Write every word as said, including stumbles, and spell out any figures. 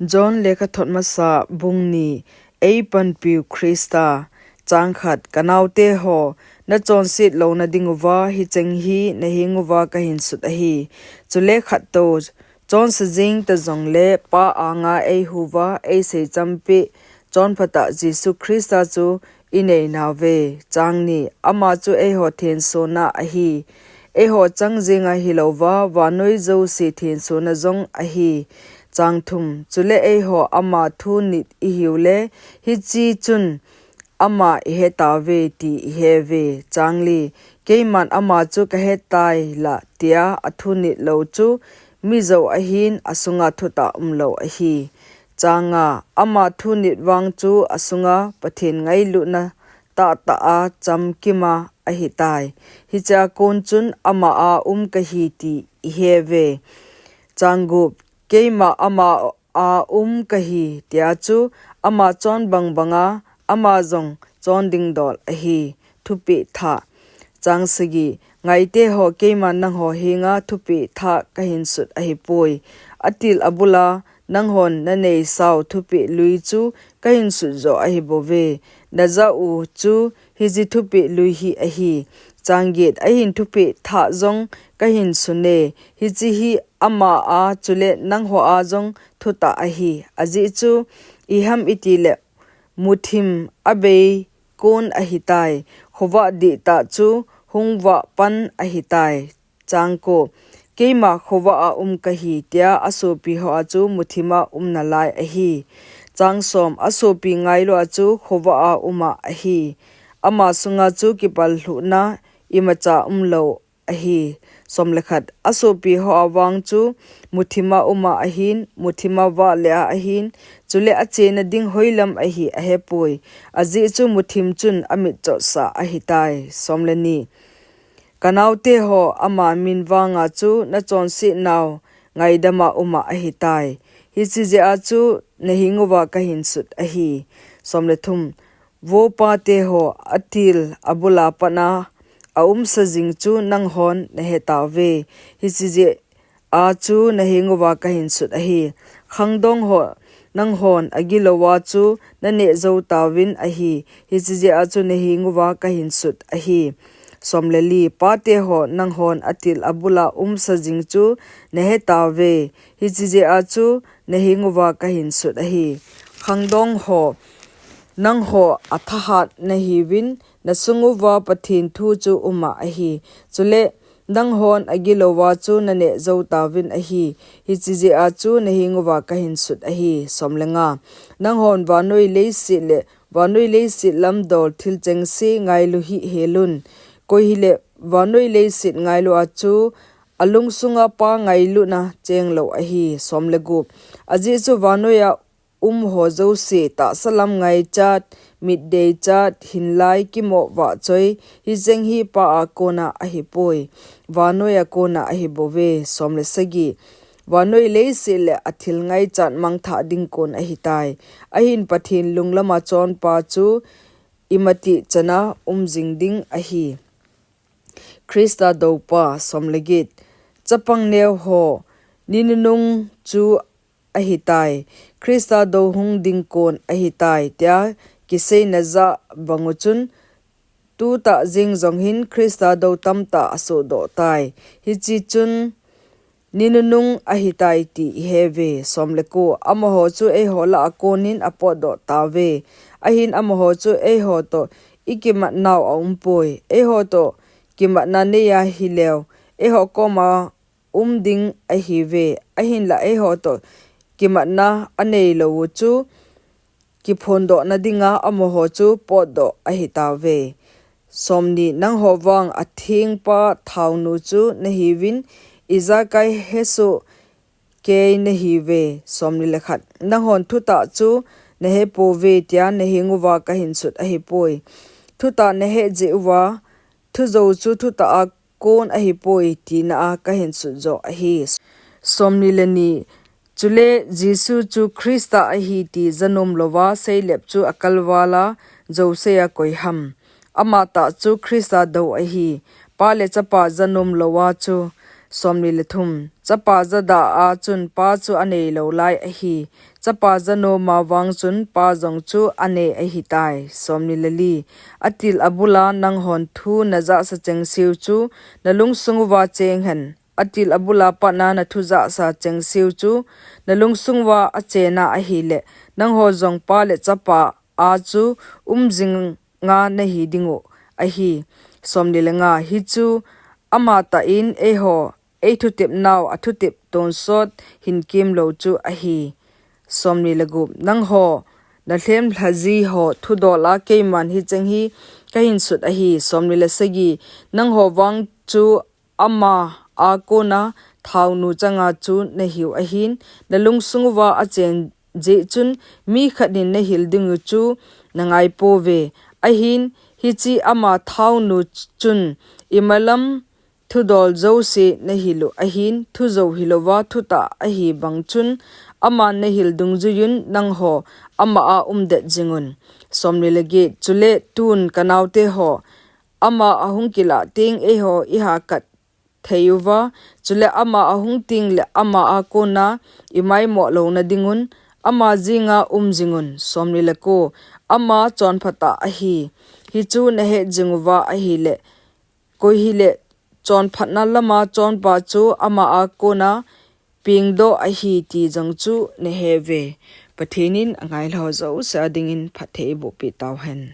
John lekhathot masa bung ni. Eipanpiu Krista. Chang khat. Kanaote ho, nachonset louna dinguva hicheng hi nahenguva kahinsut ahi. Chule khat to, chonse jing ta jongle Pa anga eihuva eisei champi, chonphatah Jesu Krista chu ineinauve. Chang ni. Ama chu eiho thensona ahi. Eiho chang jinga hilouva, vannoi jouse thensona jong ahi. Chang thum. Chule eiho ama thunit ihiule, hiche chun ama ihetauve ti iheuve. Chang li. Keiman ama chu kahetai la tia athunit lou chu mijou ahin, asunga thutah umlou ahi. Chang nga. Ama thunit vang chu asunga Pathen ngailutna tahtah a chamkima ahitai. Hichea kon chun ama a um kahi ti iheuve. Chang gup. Keima ama a um kahi tia chu ama chon bangbanga ama jong chon dingdol ahi. Thupeh thah. Chang sagi. Ngaite ho, keiman nangho henga thupeh thah kahinsut ahipoi. Atil abula nanghon naneisau thupeh lui chu kahinsut jo ahibouve. Najah u chu hiche thupeh lui hi ahi. Chang get. Ahin thupeh thah jong kahinsune. Hiche hi ama a chule nangho a jong thutah ahi. Ajeh chu iham itile muthim abei kon ahitai. Khovah dihtah chu hungvah pan ahitai. Chang ko. Keima khovah a um kahi tia asopi hoa chu muthima um nalai ahi. Chang som. Asopi ngailua chu khovah a uma ahi. Ama sunga chu kipallhuhna imacha umlou ahi. Som le khat. Asopi hoa vang chu muthima uma ahin, muthima vahle a ahin, chule achena ding hoilam ahi ahepoi. Ajeh chu muthim chun amitchotsah ahitai. Som le ni. Kanaote ho, ama min vanga chu nachonsetnau ngaidama uma ahitai. Hiche jeh a chu nahenguva kahinsut ahi. Som le thum. Vo pate ho, atil abula patna aumsa jing chu nanghon nahetauve. Hiche jeh a chu nahenguva kahinsut ahi. Khangdong ho, nanghon agilouva chu naneh jou tauvin ahi. Hiche jeh a chu nahenguva kahinsut ahi. Som le li. Pate ho, nanghon atil abula umsa jing chu nahetauve. Hiche jeh a chu nahenguva kahinsut ahi. Khangdong ho, nangho athahat nahiuvin, nasunguva Pathen thu chu uma ahi. Chule nanghon agilouva chu naneh jou tauvin ahi. Hiche jeh a chu nahenguva kahinsut ahi. Som le nga. Nanghon vannoi leiset le vannoi leiset lamdol thil chengse ngailu hih helun. Koi hile vannoi leiset ngailua chu alungsunga Pa ngailutna chenglou ahi. Som le gup. Ajeh chu vannoiya um ho jouse, tahsa lam ngaichat, mit deichat, hinlai kimo vahchoi, hicheng hi Pa a kona ahipoi, vannoiya kona ahibouve. Som le sagi. Vannoi leiset le athil ngaichat mangthah ding kon ahitai. Ahin Pathen lunglama chonpa chu imatih chana um jing ding ahi. Krista doupa. Som le get. Chapang neo ho, ni nunung chu ahitai. Krista dou hung ding kon ahitai tia kiseina jah bangu chun, tutah jeng jong hin Krista dou tamtah asohdoh tai. Hiche chun ni nunung ahitai ti iheuve. Som le ko. Amaho chu eiho lah a konin apotdoh tauve. Ahin amaho chu eiho toh ikimatnau aumpoi. Eiho toh kimatna neiya hileu, eiho koma um ding ahiuve. Ahinla eiho toh kimatna aneilou u chu kiphondohna dinga amaho chu potdoh ahitauve. Som ni. Nangho vang athengpa thaonu chu nahiuvin, ijakai hesoh kei nahiuve. Som ni le khat. Nanghon thutah chu nahepouve tia nahenguva kahinsut ahipoi. Thutah nahet jeh uva, thujou chu thutah a kon ahipoi tina a kahinsut joh ahi. Som ni le ni. Chule Jesu chu Krista ahi ti janom louva seilep chu akalvala jousea koiham? Amatah chu Krista dou ahi. Pa le Chapa janom louva chu Somni le thum. Chapa jadah a chun pa chu anei lou lai ahi. Chapa janom a vang chun pa jong chu anei ahitai. Somni le li. Atil abul a nanghon thu najahsa chengse u chu nalungsung uva cheng hen. Atil abul a pat na nathu jahsa chengse u chu nalungsung uva achen a ahile, nangho jong pa le chapa a chu umjing a nahi ding u ahi. Somni le nga. Hichu amatah in eiho eithutep nau athutep tonsot hin kem lou chu ahi. Somni le gup. Nangho nalhem lhaji ho thudol a keiman hicheng hi kahin sut ahi. Somni le sagi. Nangho vang chu ama a kona thaonu changa chu nahiu ahin, nalungsung uva achen jeh chun mi khat in nahil ding u chu nangai pouve. Ahin, hiche ama thaonu chun imalam thudol jouse nahil u ahin, thu jou hilouva thutah ahi bang chun, aman nahil dungjuiyun nangho ama a umdet jingun. Somni le get. Chule tun kanaote ho, ama ahung kilah teng eiho ihakat thei uva, chule ama ahung teng le ama a kona imaimo louna dingun, ama jinga umjingun. Somni le ko. Ama chonphat tah ahi. Hichu nahet jing uva ahile, koi hile chonphatna lama chonpa chu ama a kona pengdoh ahi ti jong chu naheuve. Pathen in angailha jouse a dingin phatthei eiboh peh tauhen.